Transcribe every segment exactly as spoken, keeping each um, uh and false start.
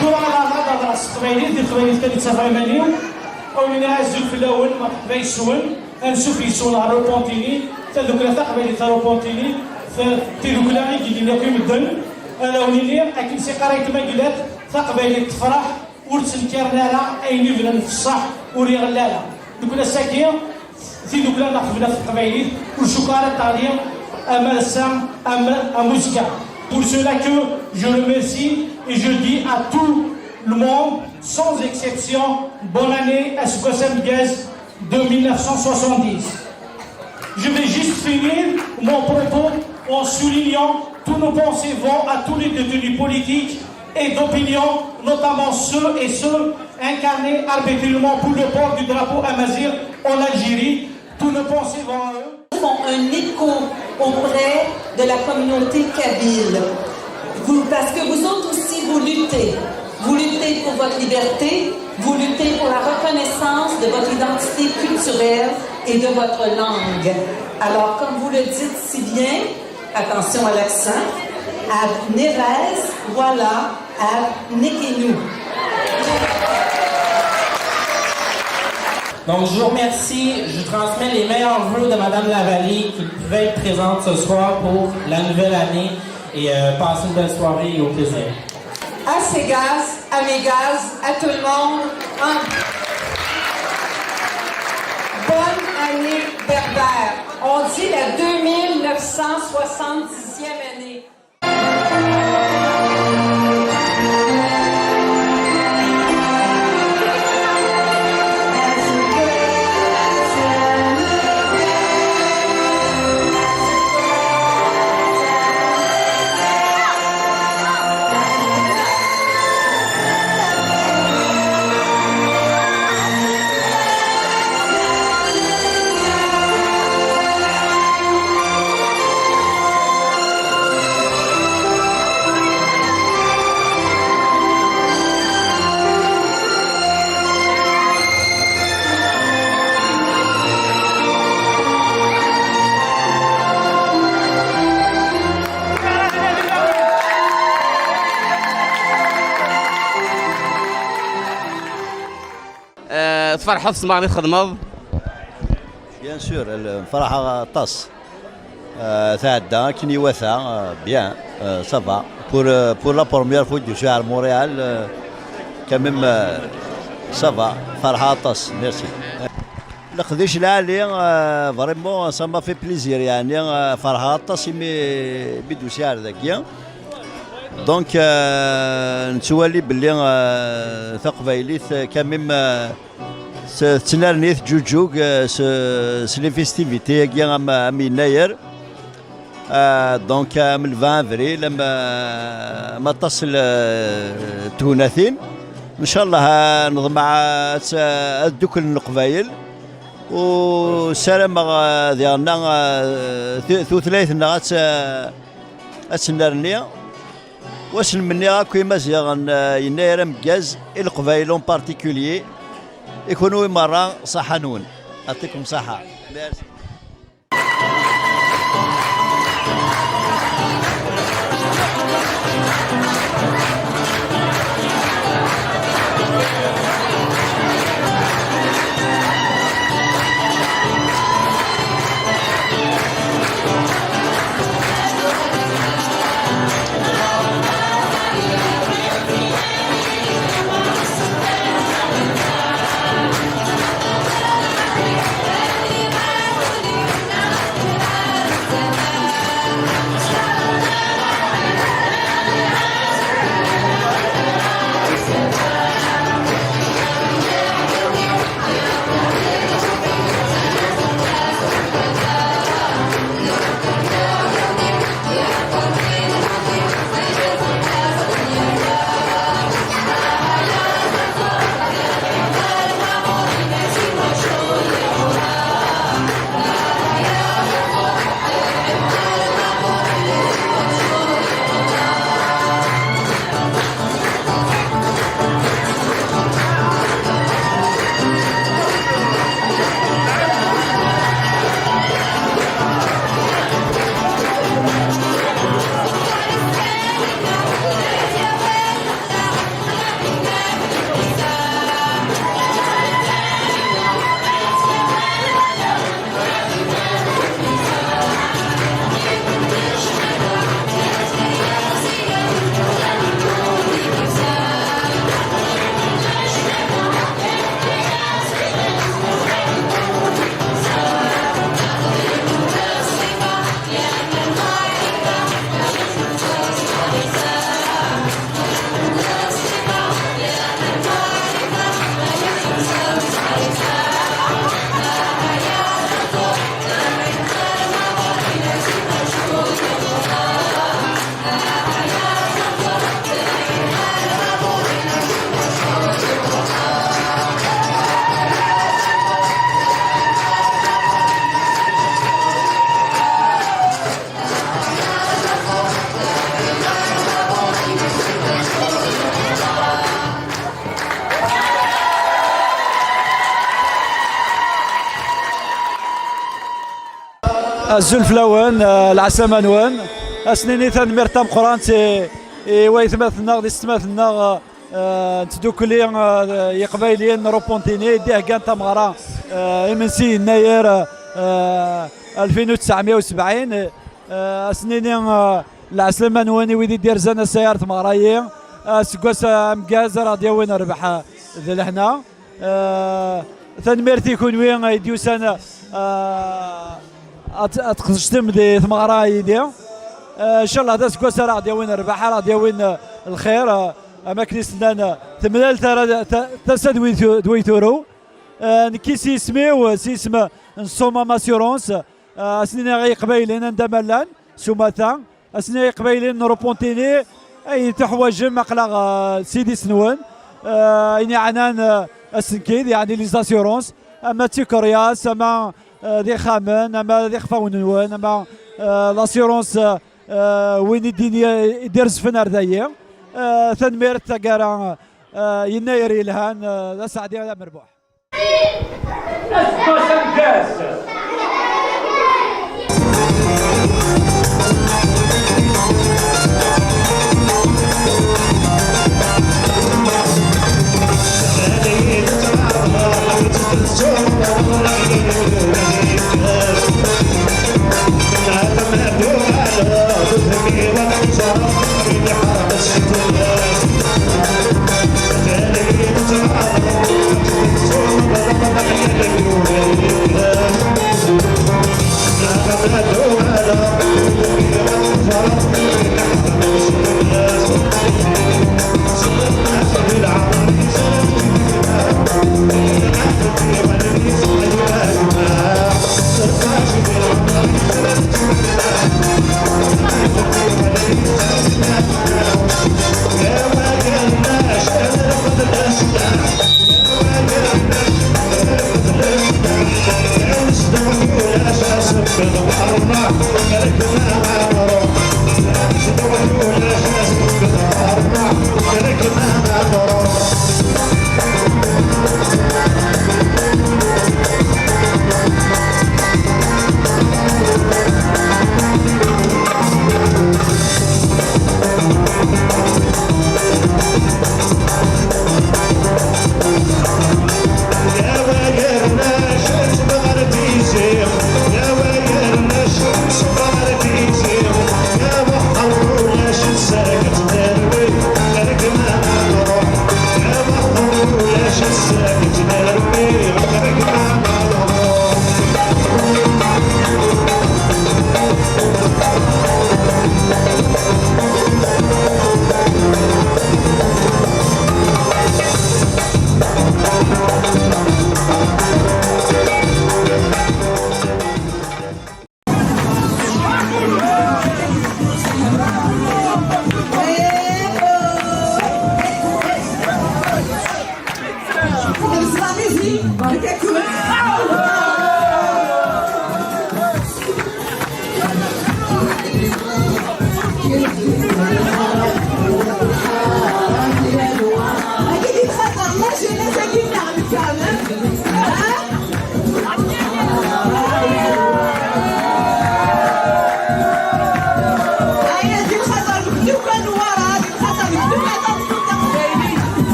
Tura ad aɣ-, ad aɣ-, s teqbaylit, di teqbaylit kan i ttafeɣ iman-iw. Awen-iniɣ azul fell-awen, merḥba yes-wen, ansuf yes-wen ɣer Repentigny, tadukla taqbaylit ɣer Repentigny, t-, tidukla i yellin akk i medden. Ad awen-iniɣ, akken s-iqqar aytma Gilad, taqbaylit tefreḥ, ur ttenkaren ara ayen ibnan f ṣṣeḥ ur iɣelli ara. Nekkni ass-agi, tidukla-nneɣ tebna f teqbaylit, ur cukkeɣ ara teɣli ama ass-a, ama, ama uzekka. Pour cela que je remercie et je dis à tout le monde, sans exception, bonne année, aseggas ameggaz de mille neuf cent soixante-dix. Je vais juste finir mon propos en soulignant tous nos pensées vont à tous les détenus politiques et d'opinion, notamment ceux et ceux incarnés arbitrairement pour le port du drapeau amazigh en Algérie. Tous nos pensées vont à eux. Font un écho auprès de la communauté kabyle. Vous, parce que vous autres aussi, vous luttez. Vous luttez pour votre liberté, vous luttez pour la reconnaissance de votre identité culturelle et de votre langue. Alors, comme vous le dites si bien, attention à l'accent, Ab Nerez, voilà, Ab Nekenu. Donc, je vous remercie. Je transmets les meilleurs vœux de Madame Lavallée, qui pouvait être présente ce soir pour la nouvelle année. Et, euh, passez une belle soirée et au plaisir. Aseggas ameggaz à tout le monde, un, bonne année berbère. On dit la deux mille neuf cent soixante-dixième année. Eh, tferḥeḍ s tmeɣra i txedmeḍ? Bien sûr, ferḥeɣ aṭas. Euh, tɛedda akken iwata, euh, bien, euh, ça va. Pour, euh, pour la première fois que je suis à Montréal, euh, quand même, euh, ça va. Ferḥeɣ aṭas, merci. Leqdic lɛali, euh, vraiment, ça m'a fait plaisir, yeɛni, euh, ferḥeɣ aṭas imi, imi d-usiɣ ar dagi. Donc, euh, nettwali belli, euh, taqbaylit, euh, quand même, euh, s-, tettnerni, teǧǧuǧǧug, euh, s-, s les festivités-agi am, am yennayer. Euh, donc, am le vingt avril, am, am aṭas n, euh, tegnatin. Ncallah, euh, neḍmeɛ ad, ad dduklen Leqbayel. U ssarameɣ, eh, diɣen, eh, tu-, tutlayt-nneɣ ad tt-, ad tennerni. Wa s-nmenni akk Imaziɣen, eh, yennayer ameggaz, i Leqbayel en particulier, i kunwi merra, ṣaḥa-nwen. Yɛṭikum ṣaḥa. Merci. Azul fell-awen, eh, lɛeslama-nwen. Ad s-nini tanemmirt tameqqrant i, i waytmaten-nneɣ d isetmaten-nneɣ, eh, n tdukli, eh, Iqbayliyen n Rupuntini, i d-iheggan tameɣra, eh, imensi yennayer, eh, alfin u tesɛemya u sebɛin. Eh, ad s-nini, eh, lɛeslama-nwen i wid i d-irzan ass-a ar tmeɣra-yi. Eh, aseggas ameggaz ara ɣ-d-yawin rrbeḥ, eh, d lehna. Eh, tanemmirt i kunwi ay d-yusan, eh, ad, ad tqedcem di tmeɣra yid-i. Eh, ncallah d aseggas ara ɣ-d-yawin rrbeḥ, ara ɣ-d-yawin, eh, lxir, eh, am akken i s-nnan, eh, temlal tara, ta-, tasa d wi tu-, d wi turew. Eh, nekki s yisem-iw, s yisem n Sumam Assurance, eh, ad s-nini i Iqbayliyen anda ma llan, s umata, ad s-nini i Iqbayliyen n Rupuntini, ayen tuḥwaǧem aql-aɣ, eh, s idis-nwen, eh, ayen yeɛnan, eh, asenkid, yeɛni les assurances, ama d tikeryas, ama, eh, d ixxamen, ama d ixfawen-nwen, ama, eh, l'assurance, eh, eh, win i d-ini, i d-irezfen ar dayi. Eh, tanemmirt taggara, eh, yennayer yelhan, eh, d aseɛdi d amerbuḥ. Aseggas ameggaz!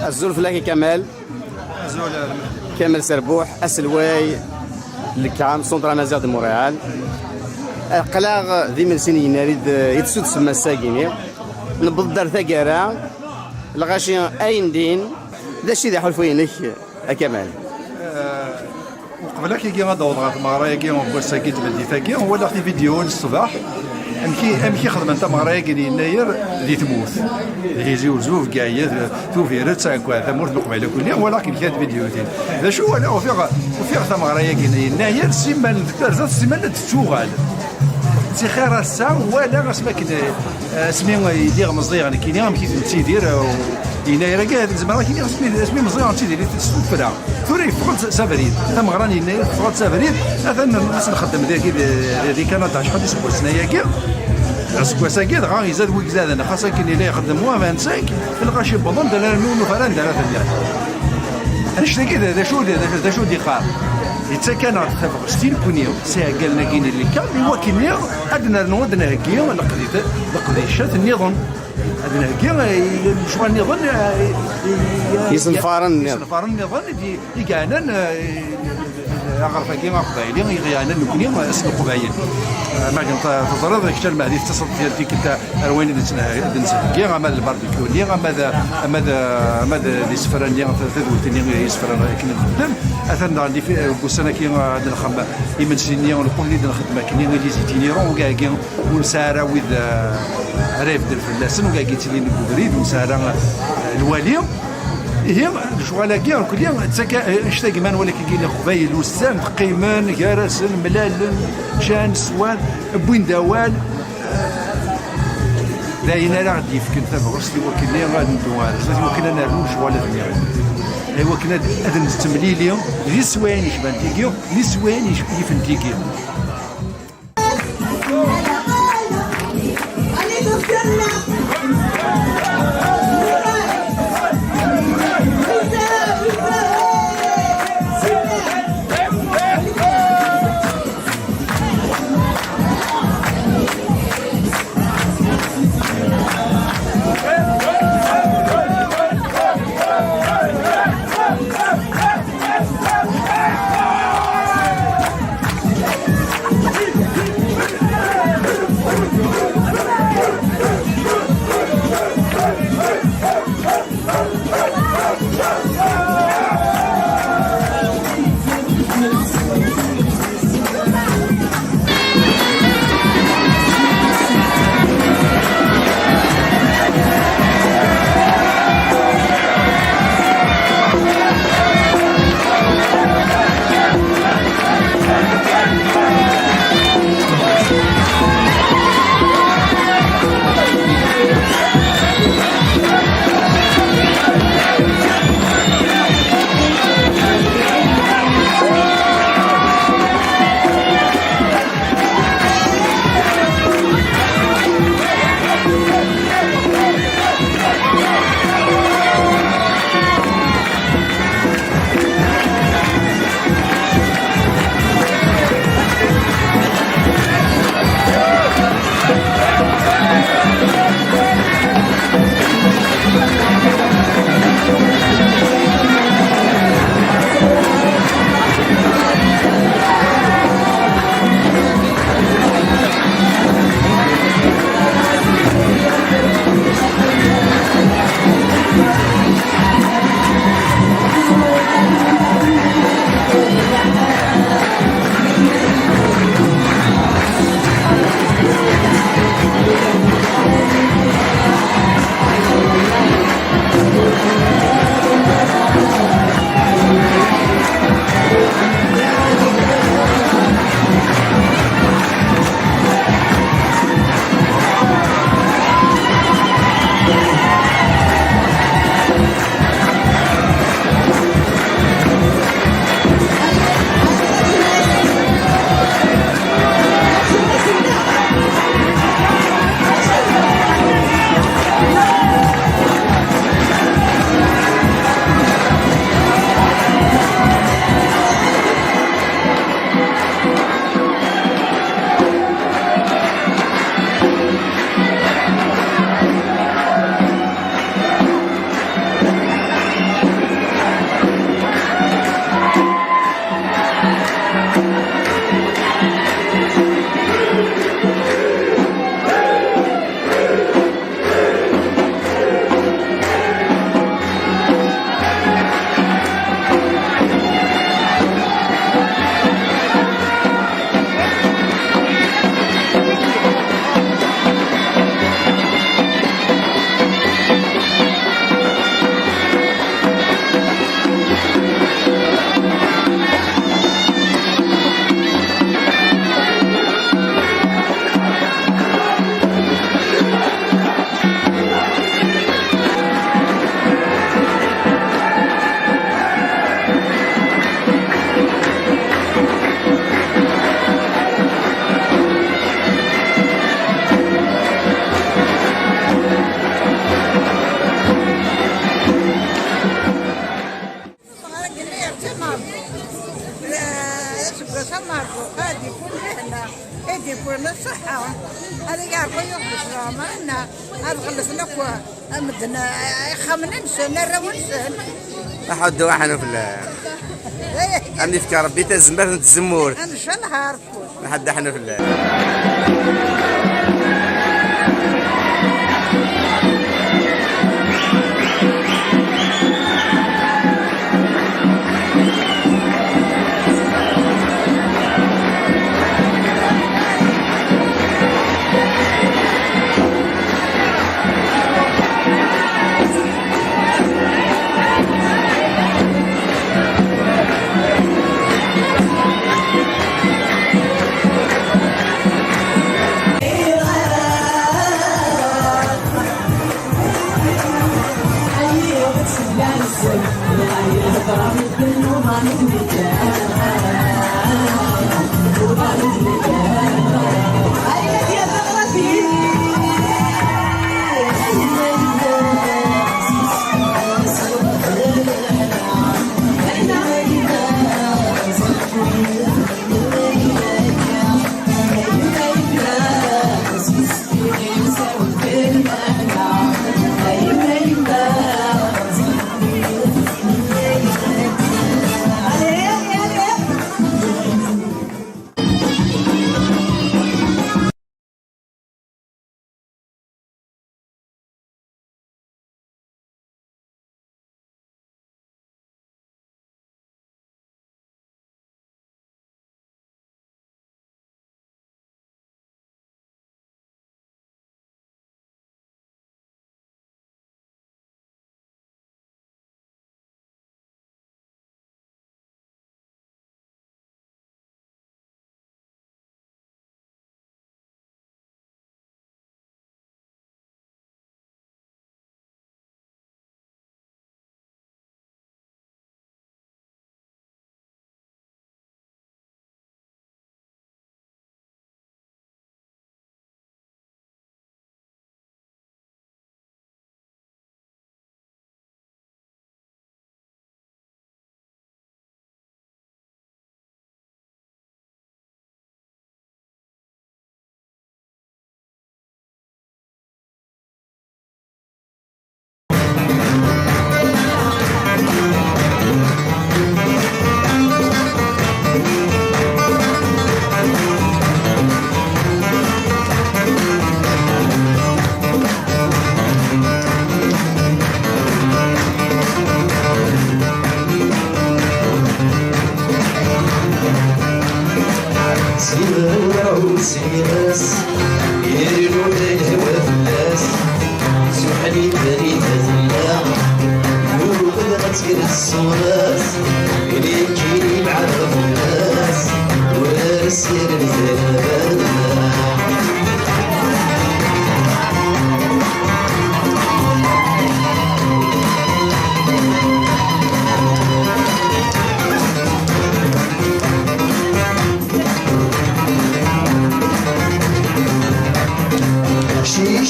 Azul fell-ak a Kamal. Azul a Kamal Serbuḥ, aselway n lekɛam, Centre Amaziɣ de Montréal. Aql-aɣ d imensi n yennar i d-, i d-sudfem ass-agi-nni. Newweḍ-d ar taggara, lɣaci ayen din. D acu i d aḥulfu-inek a Kamal? Uqbel akkagi ad d-awḍeɣ ɣer tmeɣra-agi n wass-agi n tmeddit-agi, walaɣ tividyuwin n ṣṣbeḥ, amek i, amek i xedmen tameɣra-agi n Yennayer di tmurt, di Tizi Uzzu, Bgayet, Tubiret, Aɛekkaz, tamurt n Leqbayel akk-nni, walaɣ kan kra n tvidyuwin. D acu walaɣ? Ufiɣ, ufiɣ tameɣra-agi n Yennayer, simal d-, terza, simal d-tettuɣal. Ttixir ass-a, walaɣ asmi akken, eh, asmi i lliɣ meẓẓiyeɣ nekkini, amek i nettidir, eh, Yennayer-agi, ad zemreɣ ad k-iniɣ asmi, asmi meẓẓiyeɣ nettidir s tuffra. Tura yeffeɣ-d s abrid. Tameɣra n Yennayer teffeɣ-d s abrid. Atan ass nxeddem dagi di, di Kanada, acḥal iseggasen ayagi. Aseggas-agi dɣa izad wigzaden, xas akken yella ixeddem wa vingt-cinq, lɣaci wwḍen-d, ala rnu ur nufi ara anda ara ten-nerr. Annect-agi d, d acu, d, d acu d-iqqar? Yettak-aneɣ-d tabɣest i nekkni, s iɛeggalen-agi n lkam, i wakken ad nernu, ad d-nheggi leqdi-, leqdicat nniḍen. Ad nheggi, eh, lecɣal nniḍen, eh, i, i, Isenfaren nniḍen. Isenfaren nniḍen i d-, i yeɛnan, eh, aɣref-agi aqbayli, i ɣ-yeɛnan nekkni, eh, s Leqbayel. Eh, ma akken t-, teẓriḍ, kečč a Lmehdi, tettaseḍ-d yal tikkelt ar wayen i d-nettheggi, ama d lbarbecue-nni, ama d, ama d, ama d isefra-nni, tadwilt-nni, isefra akken i nxeddem. Atan daɣen di fi-, deg ussan-agi, eh, ad nxeddem imensi-nni, lqut i d-nxeddem akken, i d-, i d-, ur nesɛi ara wid, eh, ara ibeddel fell-asen, wid i yettilin deg ubrid, ur nesɛi ara, eh, lwali. Ihi, lecɣal-agi, irkelli, d taka, eh, anect-agi ma nwala kiki Leqbayel ussan, qqimen gar-asen, mlalen, ččan, swan, wwin-d awal. D ayen ara ɣ-d-yefken tabɣest i wakken ad neddu ar zdat, i wakken ad nernu lecɣal ad nniɣ. I wakken ad, ad nettemlili di swayen yecban tigi, di swayen yec-, yifen tigi. Xellṣen akk medden ixxamen-nsen, arraw-nsen. Aḥuddu aḥnu fell-, am yefka Rebbi tazmert n tzemmurt. Ncallah ar fut. Aḥuddu aḥnu fell-, Sliɣ-as, yernu lehwa fell-as, suḥli-, tella, yuɣ-d ad tger ṣṣura-s, nekkini bɛadeɣ fell-as, ur as-yerri ara.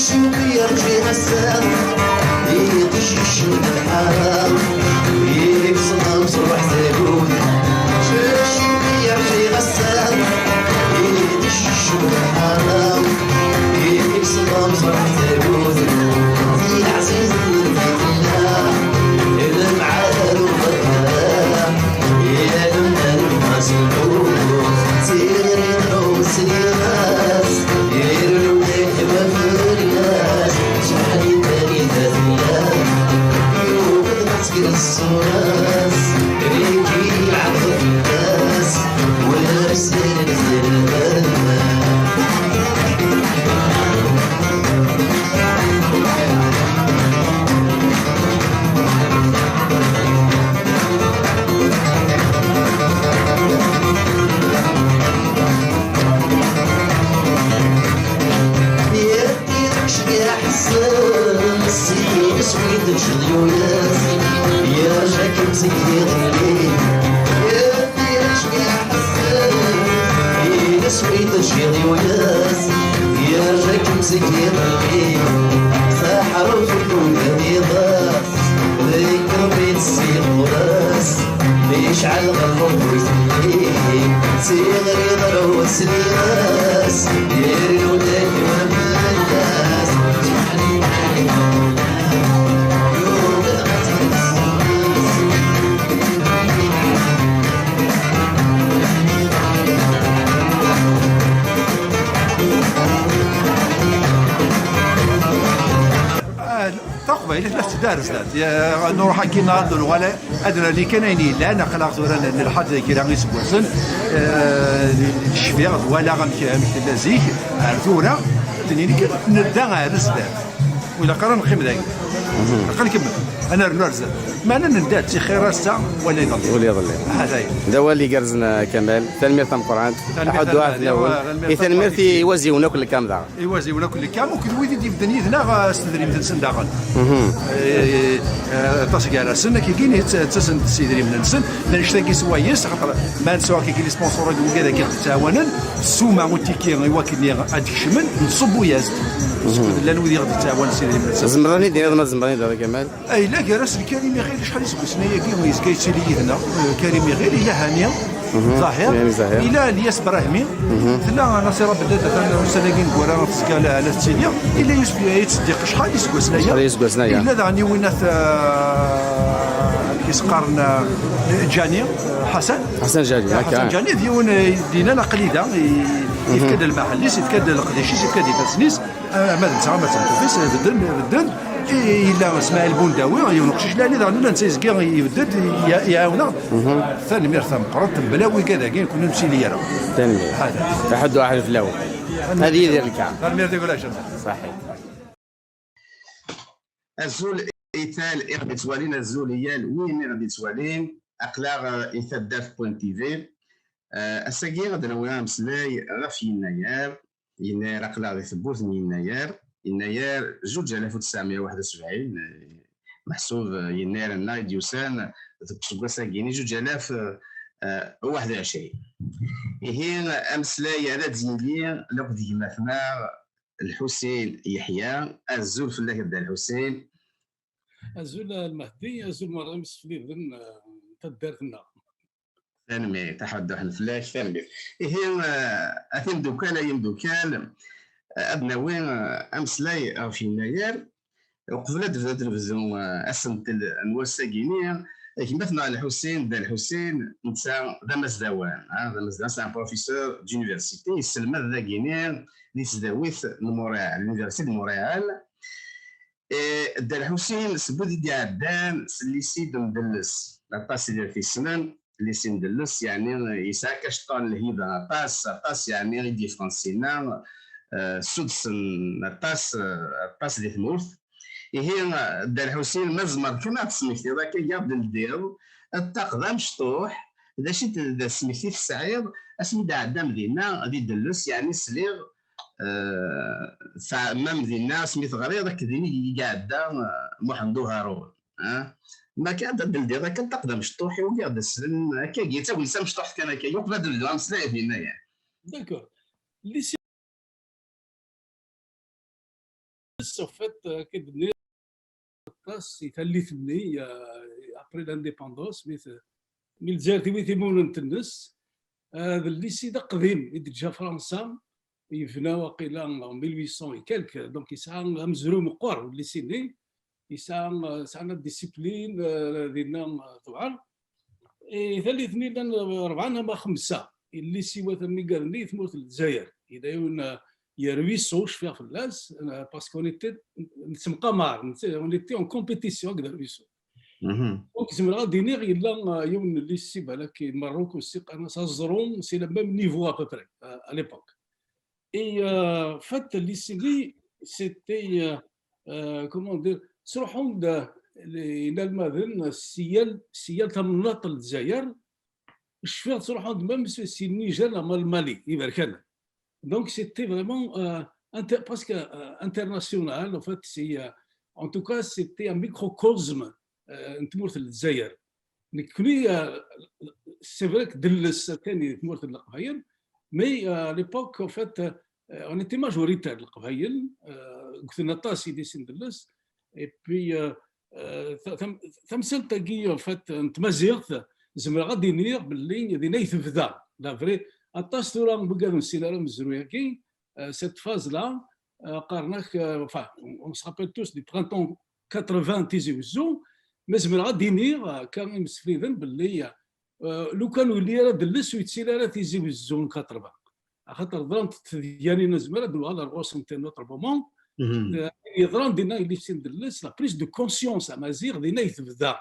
Cicuq yerǧi ass-a, iṭij yekcem lḥara, yili ṣṣenɛa truḥ tagut. Cicuq yerǧi ass-a, iṭij yekcem lḥara, yili ṣṣenɛa truḥ tagut. Di leɛzizen di tella, lemɛad ur beṭṭa. Yeddi ceggeḥ ḥsen, syin swi-d celyuyes, yerǧa-kem seg yiḍelli. Yeddi ceggeḥ ḥsen, syin swi-d celyuyes, yerǧa-kem seg yiḍelli. Taḥerut ur d-iḍes. Deg ṭṭbib si ɣur-s, yecɛel ɣer ṭṭbib-nni, tiɣri ɣer usliɣ-as, yernu dayem fell-as. Taqbaylit la tetteddu ar zdat. Nruḥ akkin ad nuɣal ad nali kan ayen yellan. Aql-aɣ tura n lḥaǧ kra iseggasen, eh, cfiɣ, walaɣ amek, amek tella zik, ar tura, d-nini kan nedda ar zdat. Ur ilaq ara neqqim dagi. Ilaq ad nkemmel, ad nernu ar zdat. Meɛna nenda-d si xir ass-a wala iḍelli. Wala iḍelli. Ahat aya. D awal igerrzen, a Kamal. Tanemmirt tameqqrant. Tanemmirt. Aḥuddu a Lmehdi, fell-awen. Tanemmirt i waziwen akk n lkam daɣen. Iwaziwen akk n lkam, akked wid i d-ibedden yid-neɣ, eh, s tedrimt-nsen daɣen. Eh, eh, aṭas gar-asen, akkagi, tt-, ttasen-d s yidrimen-nsen, d annect-agi s wayes, axaṭer ma nesɛu akkagi les sponsors-agi, wigad-agi ɣ-d-ttɛawanen, ssuma utiki i wakken ad d-kecmen, nṣubbu-yas-d. Skud llan wid i ɣ-d-ttɛawanen s yidrimen-nsen. Tzemreḍ ad yi-d-tiniḍ ma tzemreḍ ad yi-d-tiniḍ, a Kamal? Ay, la gar-asen, Karim Iɣil, acḥal iseggasen ayagi yezga yettili yid-neɣ, eh, Karim Iɣil, yella Hani Zahir, Hani Zahir, yella Lyas Brahmi, tella Nasira Beddad, atan ussan-agi n Gwara tezga la, la tettili, yella Yusef Ayt Seddiq, acḥal iseggasen aya? Acḥal iseggasen aya? Yella daɣen yiwen at, eh, amek i s-qqaren, eh, Ǧani, eh, Ḥasan. Ḥasan Ǧani, Ḥasan akka. Ḥasan Ǧani, d yiwen, eh, d-yennan aql-i da, i, yefka-d lmaḥell-is, yefka-d leqdic-is, yefka-d ifassen-is. Ah, ma d netta, ma d tameṭṭut-is, bedden, bedden. I, yella Smaɛil Bundawi, yiwen uqcic lɛali daɣen, netta yezga ibedd-d, i-, iɛawen-aɣ. Tanemmirt tameqqrant, mebla wigad-agi, ur nettili ara. Tanemmirt. Hada. Aḥuddu aḥil fell-awen. Ad yidir lkam. Tanemmirt i ulac. Ṣaḥi. Azul i tal i ɣ-d-ittwalin, azul i yal win i ɣ-d-ittwalin. Aql-aɣ, eh, i taddart point T V. Eh, ass-agi ad d-nawi ameslay ɣef Yennayer. Yennayer, aql-aɣ di tewwurt n Yennayer. Yennayer zuǧ alaf u tesɛemya u waḥed u sebɛin, eh, meḥsub, eh, Yennayer-nneɣ i d-yusan deg useggas-agi-ni, zuǧ alaf, eh, u waḥed u ɛecrin. Ihi, ameslay ara d-yili akked gma-tneɣ Lḥusin Yeḥya. Azul fell-ak a Dda Lḥusin. Azul a Lmehdi, azul merra imsefliden, eh, n taddart-nneɣ. Tanemmirt, aḥuddu aḥil fell-ak, tanemmirt. Ihi, eh, a timeddukal, ay imeddukal, eh, ad nawi, eh, ameslay ɣef Yennayer. Uqbel ad, ad nebdu, eh, asentel n wass-agi-ni, gma-tneɣ Lḥusin, Dda Lḥusin, netta d amazdawan, ah, d amazdawan, c'est un professeur d'université, yesselmad dagi-ni di tesdawit n Montréal, l'Université de Montréal. Eh, Dda Lḥusin, seg wid i d-iɛeddan s lycée de Mdelles, aṭas i t-yessnen, lycée n Delles, yeɛni yesɛa kac ṭṭan n lhiba, aṭas, aṭas, yeɛni i d-yeffɣen sinna, eh, ssudsen aṭas, eh, aṭas di tmurt. Ihi, eh, Dda Lḥusin, ma tzemreḍ kan ad ɣ-d-tesmektiḍ akka, ad ɣ-d-teldiḍ ṭṭaq d amecṭuḥ, d acu i d, d asmekti tesɛiḍ, asmi d-ɛeddam dinna, di Delles, yeɛni sliɣ, eh, tɛemmam dinna, asmi teɣriḍ, akked din i iɛedda, eh, Muḥend Uharun. Ah, ma kan ad d-teldiḍ akka ṭṭaq d amecṭuḥ i wigi ad d-slen, akka, yettagad s amecṭuḥ kan akka, yuqbel ad d-teldiḍ ameslay dinna, ya. D'accord. Lycée, en fait, euh, akken d-nniɣ, aṭas i tallit-nni, euh, après l'indépendance, mi t-, mi Lezzayer tiwi timunent-nnes, euh, d lycée d aqdim i d-teǧǧa Fransa, yebna waqila en mille huit cents et quelques, donc yesɛa amezruy meqqer lycée-nni, yesɛa, euh, sɛan la discipline, euh, dinna, euh, tewɛer. I tallit-nni llan rebɛa neɣ xemsa lycée-wat amigaden-nni i tmurt n Lezzayer. Yella yiwen, euh, yerwi so, cfiɣ fell-as, euh, parce qu'on était, nettemqamar, nett-, on était en compétition akked rwi so. Donc, zemreɣ ad d-iniɣ yella, euh, yiwen n lycée, balak, i Merruk, aussi, qqaren-as Aẓru, c'est le même niveau à peu près, euh, à l'époque. Et, euh, en fait, lycée-nni, c'était, euh, euh, comment dire, ttruḥun-d, euh, inelmaden si yal, si yal tamnaḍt n Lezzayer, cfiɣ ttruḥun-d même si, si Niger neɣ Mali, Iberkanen. Donc, c'était vraiment, euh, inter-, presque, euh, international. En fait, c'est, euh, en tout cas, c'était un microcosme, euh, n tmurt n Lezzayer. Nekkni, euh, c'est vrai que Delles atan di tmurt n Leqbayel, mais, euh, à l'époque, en fait, euh, on était majoritaire, Leqbayel, euh, ggten aṭas i lycée n Delles, et puis, euh, euh, ta-, tam-, tamsalt-agi, en fait, n tmaziɣt, zemreɣ ad d-iniɣ belli din ay tebda, la vraie, aṭas tura n wigad ur nessin ara amezruy-agi, euh, cette phase-là, euh, qqaren-ak, euh, enfin, on, on se rappelle tous du printemps quatre-vingts Tizi Wezzu, ma zemreɣ ad d-iniɣ, euh, akka imsefliden belli, euh, lukan ur yelli ara Delles ur yettili ara Tizi Wezzu n quatre-vingts. Axaṭer ḍrant tedyanin, nezmer ad nuɣal ar ɣur-sent un autre moment, Mhm. Euh, yeḍran dinna i lycée n Delles, la prise de conscience amaziɣ dinna i tebda,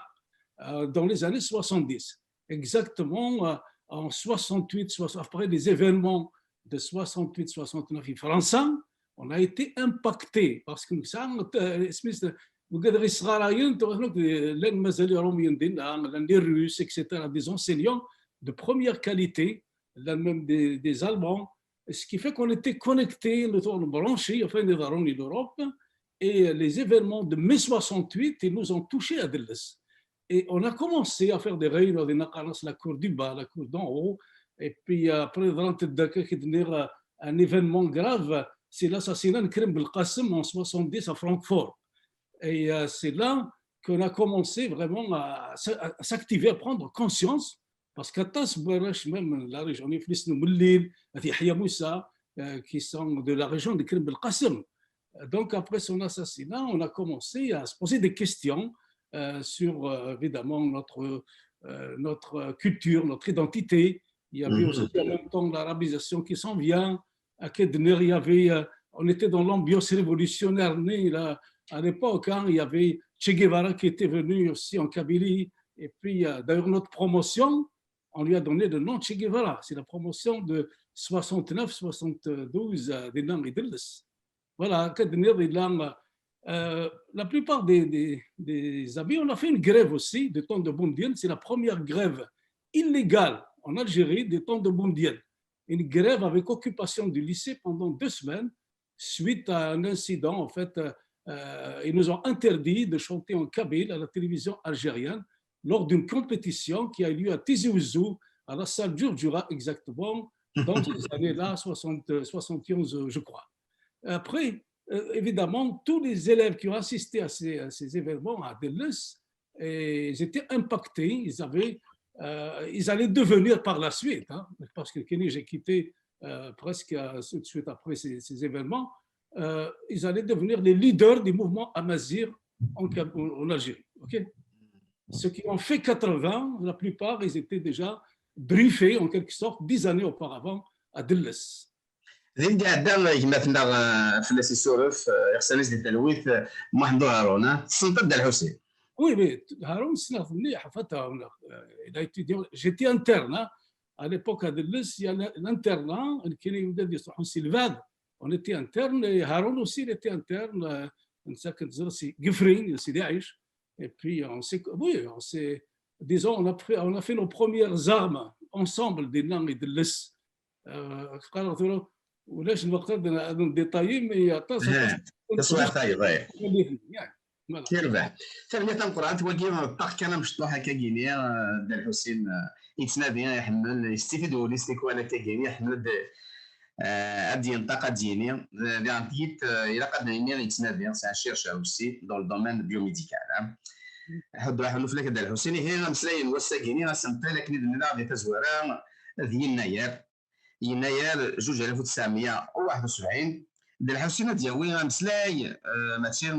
euh, dans les années soixante-dix. Exactement, euh, en soixante-huit, soixante, après les événements de soixante-huit soixante-neuf i Fransa, on a été impacté parce que ça, euh, isem-is, wigad ɣ-isɣarayen, tuɣ llan mazal Irumyen dinna, llan les Russes, et cetera, des enseignants de première qualité, llan même des, des Allemands, ce qui fait qu'on était connectés, nous étions branchés, enfin, les darons de l'Europe, et les événements de mai soixante-huit, ils nous ont touchés à Delles. Et on a commencé à faire des réunions, des naqaras, la cour du bas, la cour d'en haut. Et puis après, il y a un événement grave, c'est l'assassinat de Krim Belkacem en soixante-dix à Francfort. Et euh, c'est là qu'on a commencé vraiment à, à s'activer, à prendre conscience, parce qu'atas même la région, Iflis Noumelil, Yahya Moussa, euh, qui sont de la région de Krim Belkacem. Donc, après son assassinat, on a commencé à se poser des questions euh, sur, euh, évidemment, notre, euh, notre culture, notre identité. Il y avait aussi en même temps l'arabisation qui s'en vient. À Kedner, il y avait, euh, on était dans l'ambiance révolutionnaire née là, à l'époque. Hein, il y avait Che Guevara qui était venu aussi en Kabylie. Et puis, euh, d'ailleurs, notre promotion, on lui a donné le nom Che Guevara. C'est la promotion de soixante-neuf soixante-douze euh, des noms Idriss. Voilà, euh, la plupart des, des, des, amis, on a fait une grève aussi du temps de Boumediene. C'est la première grève illégale en Algérie du temps de Boumediene. Une grève avec occupation du lycée pendant deux semaines suite à un incident. En fait, euh, euh, ils nous ont interdit de chanter en kabyle à la télévision algérienne lors d'une compétition qui a eu lieu à Tizi Ouzou, à la salle Djurdjura exactement, dans ces années-là, soixante, soixante et onze, je crois. Après, euh, évidemment, tous les élèves qui ont assisté à ces, à ces événements à Delles, ils étaient impactés, ils avaient, euh, ils allaient devenir par la suite, hein, parce que Kenny, j'ai quitté euh, presque euh, tout de suite après ces, ces événements, euh, ils allaient devenir les leaders du mouvement amazigh en, en Algérie. Okay, ceux qui ont fait quatre-vingts, la plupart, ils étaient déjà briefés en quelque sorte dix années auparavant à Delles. Din d-iɛedda gma-tneɣ, fell-as isuref, iɣsan-is di talwit, Muḥend Uharun, tessneḍ Dda Lḥusin? Oui, mais Haroun, ssneɣ-t mliḥ, en fait, il a étudié, j'étais interne, hein, à l'époque à Delles, il y a l'internat, nekkini d-iruḥen si lebɛed, on était interne, et Haroun aussi, il était interne, euh, netta kan teẓriḍ si Gefrin, Sidi Ɛic, et puis on s'est, oui, on s'est, disons, on a, pris, on a fait nos premières armes ensemble dinna i Delles. Euh, qqareɣ tura ulac lweqt ad nditayi, mais aṭas aṭas. Taswiɛt tayeḍ. Yerbeḥ. Tanemmirt tameqqrant. Wagi ṭṭaq kan amecṭuḥ akka gini, Dda Lḥusin yettnadi, iḥemmel, yestifid wul-is tikwal akka gini, iḥemmel ad d-yenṭaq, ad d-yini. Diɣen tiyit, ilaq ad d-nini yettnadi, c'est un chercheur aussi dans le domaine biomédical. Ḥuddu aḥullu fell-ak a Dda Lḥusin. Ihi ameslay n wass-agi-ni asentel akken i d-nniḍ di tazwara d Yennayer. Yennayer zuǧ alaf u tesɛemya u waḥed u sebɛin. Dda Lḥusin ad d-yawi ameslay, eh, mačči, eh,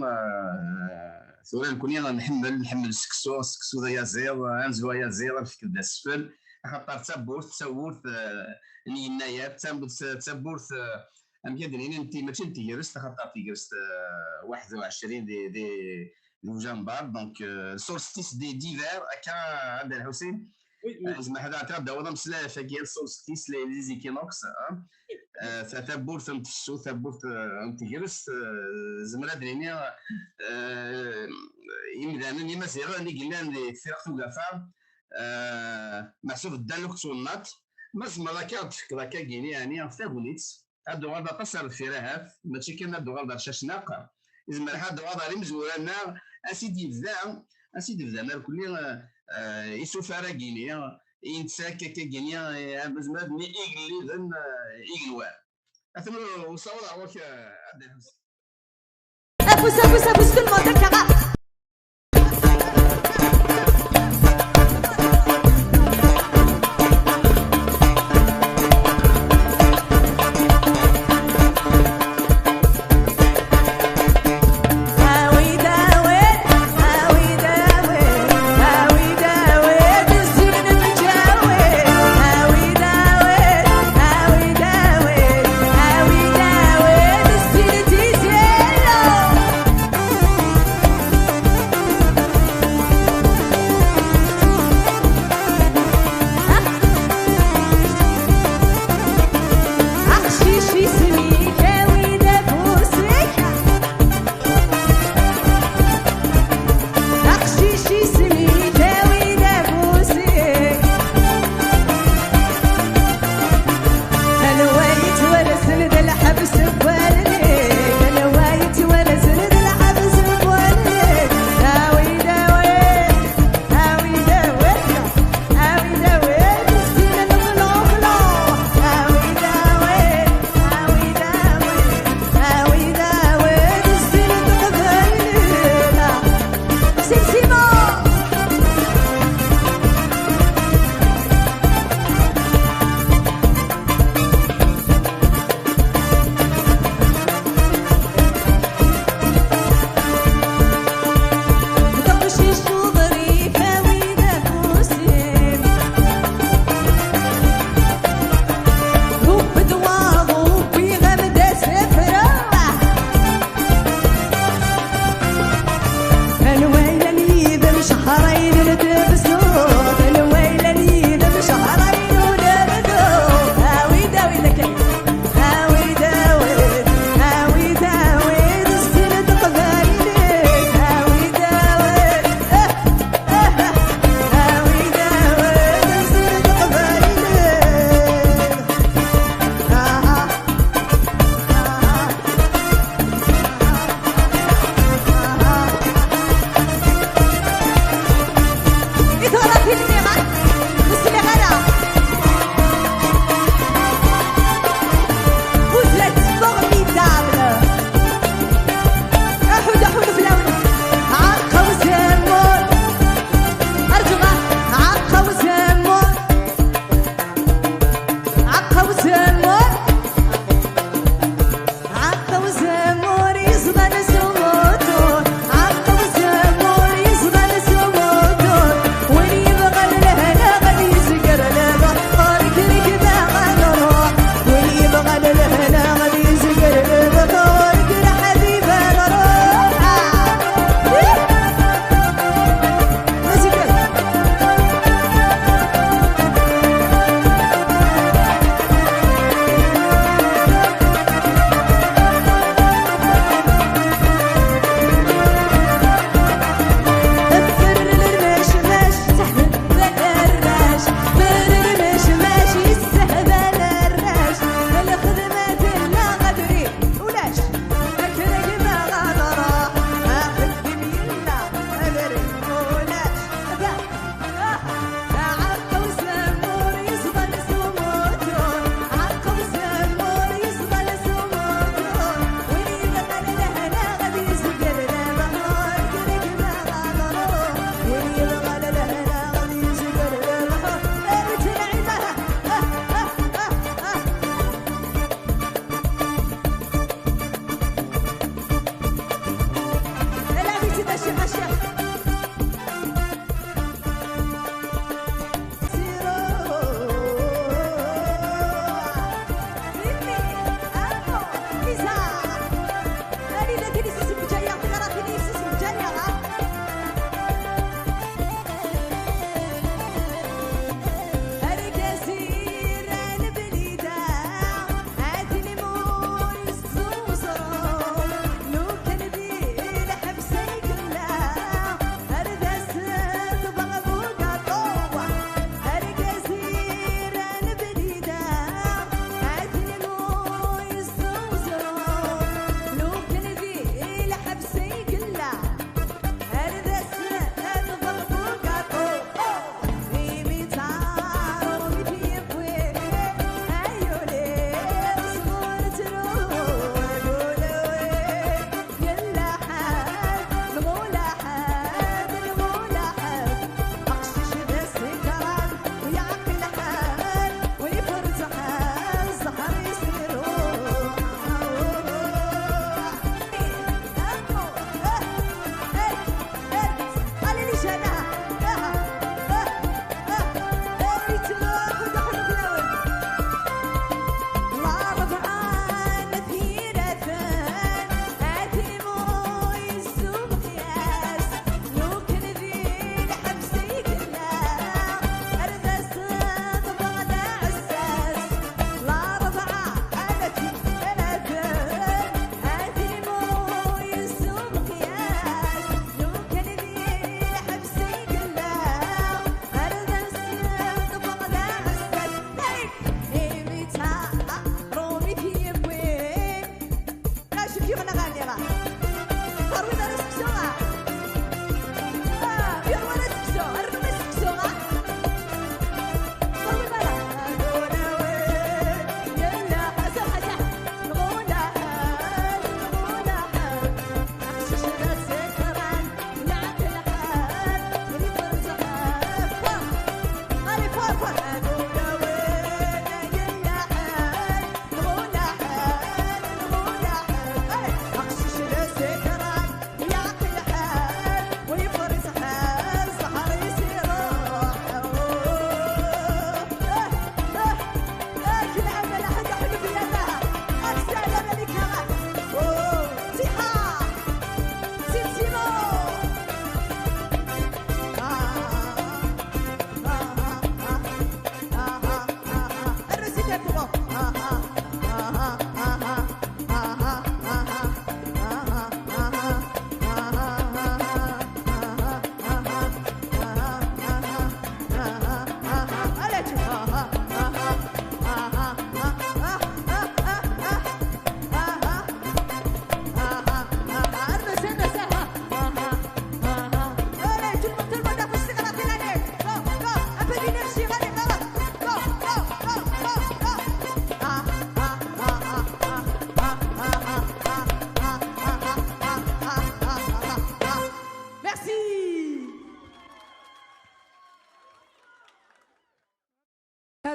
tura nekni nḥemmel, nḥemmel seksu, seksu d ayaziḍ, amezwaru ayaziḍ, lfekd d asfel, axaṭer d tawwurt, tawwurt, eh, n Yennayer, d tawwurt, eh, amek ad d-nini, mačči n tegrest, axaṭer tegrest, eh, waḥed u ɛecrin di, di, d ujambar, donc, euh, solstice d'hiver, akka, a Dda Lḥusin. Oui, oui. Zemreɣ ad d-awiɣ ameslay ɣef wagi, solstice, les, les équinoxes, hein. Euh, ta, tawwurt n tefsut, tawwurt, euh, n tegrest, euh, zemreɣ ad d-nini, euh, imdanen imaziɣen i yellan di Tefriqt Ugafa, euh, meḥsub ddan akk ttwennaḍ. Ma tzemreḍ akka ad d-tefkeḍ akka gini, yeɛni, tagnit, ad d-tuɣaleḍ aṭas ar deffir ahat, mačči kan ad d-tuɣaleḍ ar Cacnaq, izmer ad d-tuɣaleḍ ar imezwura-nneɣ, ansi d-yebda, ansi d-yebda merkulli, eh, eh, isufar-agi-ni, i nettak akka-gini, eh, izmer ad d-nini igelliden, eh, igenwan. Atan usawaḍ ɣer ɣur-k, eh, a Dda Lḥusin. Afus, afus, afus, tout le monde, d'accord.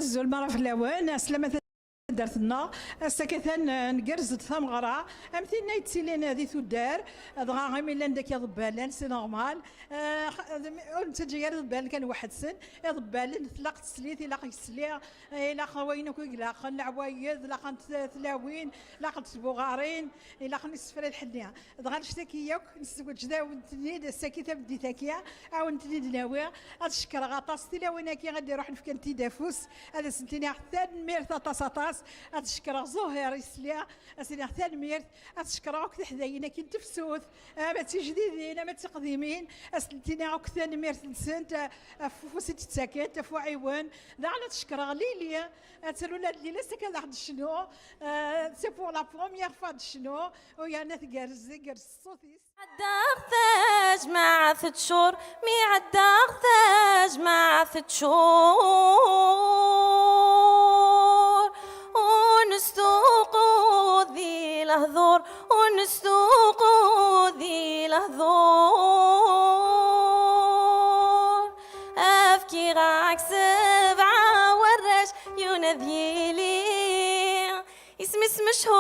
Azul mara fell-awen, aslama taddart-nneɣ. Ass-a katan, eh, ngerrez-d tameɣra am tin ay yettilin di tuddar, dɣa imi llan dagi iḍebbalen, c'est normal. Eh, ur nettaǧǧa ara iḍebbalen kan weḥd-sen. Iḍebbalen, tlaq teslit, ilaq yesli, eh, ilaq wayen akk i ilaqen, leɛwayed, ilaqent tlawin, ilaqent tbuɣarin, ilaqen isefra lḥenni. Dɣa annect-agi yakk nesweǧed-awen-ten-id ass-agi, tameddit-agi, a wen-ten-id-nawi. Ad cekkreɣ aṭas tilawin-agi ad d-iruḥen fkant-id afus, ad asent-iniɣ tanemmirt aṭas, aṭas. Ad cekkreɣ Zuhir yesli, ad s-iniɣ tanemmirt. Ad cekkreɣ akk tiḥdayin-agi n tefsut, ama d tijdidin, ama d tiqdimin, ad asent-iniɣ akk tanemmirt-nsent, ɣef ufus i d-ttakent, ɣef uɛiwen. Daɣen ad cekkreɣ Lili, ad terwel ad Lili, ass-agi ad aɣ-d-tecnu. Euh, c'est pour la première fois d-tecnu, u yerna tgerrez, igerrez ṣṣut-is. Ɛeddaɣ tajmaɛt teččur, mi ɛeddaɣ tajmaɛt teččur. Ur nestuqud di lehdur, ur nestuqud di lehdur. Efkiɣ-ak sebɛa warrac, yiwen ad yili isem-is mechur.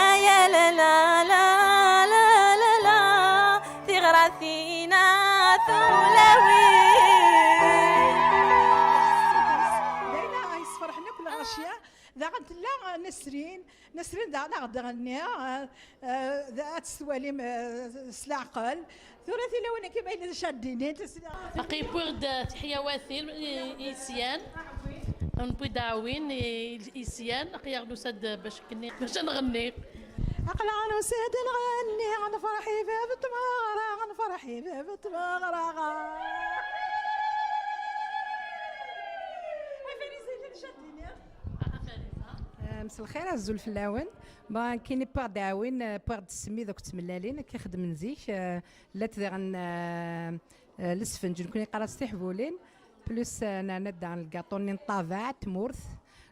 Aya la la la la la la, tiɣratin-a tulawin. D ayen ay yesferḥen akk lɣaci. Daɣen tella, uh, Nesrin. Nesrin daɣen ad aɣ-d-tɣenni, uh, uh, ad tt-twalim, uh, s leɛqel. Tura tilawin-agi ma yella d acu ad d-inint. Aql-i wwiɣ-d tiḥyawatin i, i syan. Newwi-d aɛwin i, i syan. Aql-aɣ nusa-d bac akken, bac ad nɣenni. Aql-aɣ nusa-d ad nɣenni, ad nefreḥ i bab n tmeɣra, ad nefreḥ i bab n tmeɣra. A Fariza, yella d acu ad d-tiniḍ? Eh, mselxir, azul fell-awen. Bon, kini wwiɣ-d aɛwin, eh, wwiɣ-d ssmid akked tmellalin, akka i xeddmen zik, eh, llant diɣen, eh, eh, lesfenǧ, nekkni neqqar-as tiḥbulin, plus, eh, nerna-d daɣen lgaṭu-nni n ṭṭabeɛ, tmurt.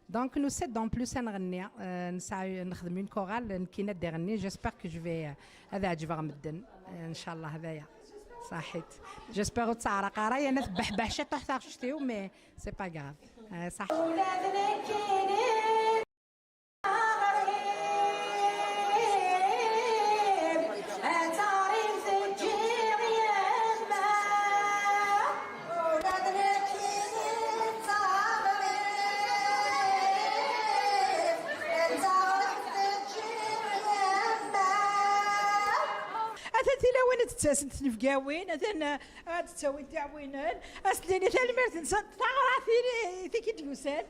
Donc, nusa-d en plus ad nɣenni, eh, nesɛa, nexdem une chorale, nekkini ad d-iɣenni, j'espère que je vais, eh, ad ɛeǧbeɣ medden, eh, ncallah, d aya. Ṣaḥit. J'espère ur tt-teɛreq ara, yerna tebbeḥbeḥ ciṭuḥ taɣect-iw, mais c'est pas grave. Eh, ṣaḥit. Atan tilawin ad d-ttasent tnebgawin, atan, eh, ad d-ttawin tiɛwinin, ad s-d-nini tanemmirt-nsent, taɣratin i, i tik-id-yusan.